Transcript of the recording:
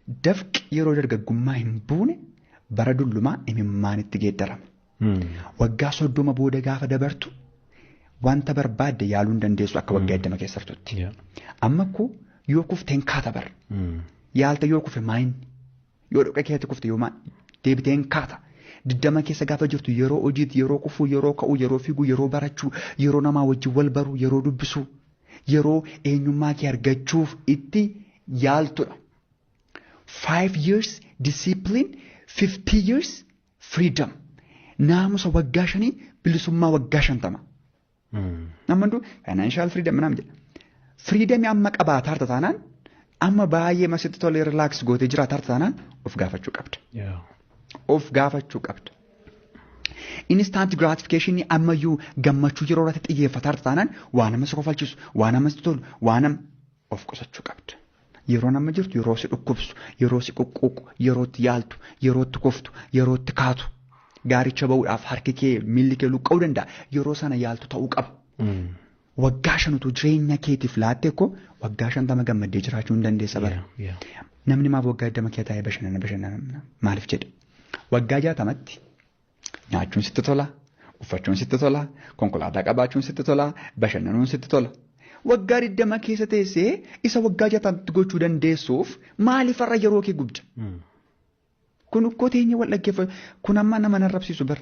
Dafqi yeroo dargaggummaa hin buune bara dullumaa imimmaanitti geeddarama. Waggaa 30 booda gaafa dabartu wanta barbaadde yaaluu hin dandeessu akka waggaa 20 keessa turtutti. Amma koo yoo kufte hin kaata bara. Yaalta yoo kufe maayinni yoo dhoqa keetti kufte yoo deebitee hin kaata. 20 keessa gaafa jirtu yeroo hojiitti, yeroo kufuu, yeroo ka'uu, yeroo fiiguu, yeroo barachuu, yeroo namaa wajjin wal baruu, yeroo dubbisuu, yeroo eenyummaa kee argachuuf itti yaaltudha. 5 years discipline, 50 years freedom. Naamusa waggaa 5, bilisummaa waggaa 50. Amma hunduu financial freedom naam jedha. Freedomii amma qabaataa harta taanaan, amma baay'ee masitti tolee relax gootee jiraata harta taanaan, of gaafachuu qabda. Of gaafachuu qabda. Instant gratification, ammayyuu gammachuu yeroo irratti xiyyeeffataa harta taanaan, waan nama si kofalchiisu, waan namatti tolu, waan nama of qusachuu qabda. Yeroo nama jirtu, yeroo si dhukkubsu, yeroo si quqquuqu, yeroo itti yaaltu, yeroo itti kuftu, yeroo itti kaatu. Gaaricha ba'uudhaaf harki kee, miilli kee luqqa'uu danda'a. Yeroo sana yaaltu ta'uu qaba. Waggaa 5tu jireenya keetiif laattee koo waggaa 50 gammaddee jiraachuu hin dandeessa bara. Namni maaf waggaa 20 kee taa'ee bashannana bashannana maaliif jedha? Waggaa 60tti nyaachuun sitti tola, uffachuun sitti tola, konkolaataa qabaachuun sitti tola, bashannanuun sitti tola. Waggaa 20 keessa teessee isa waggaa 60tti gochuu dandeessuuf maaliif har'a yeroo kee gubda? Kun ukkoo teenya wal dhaggeeffatu kun amma nama narrabsiisu bara.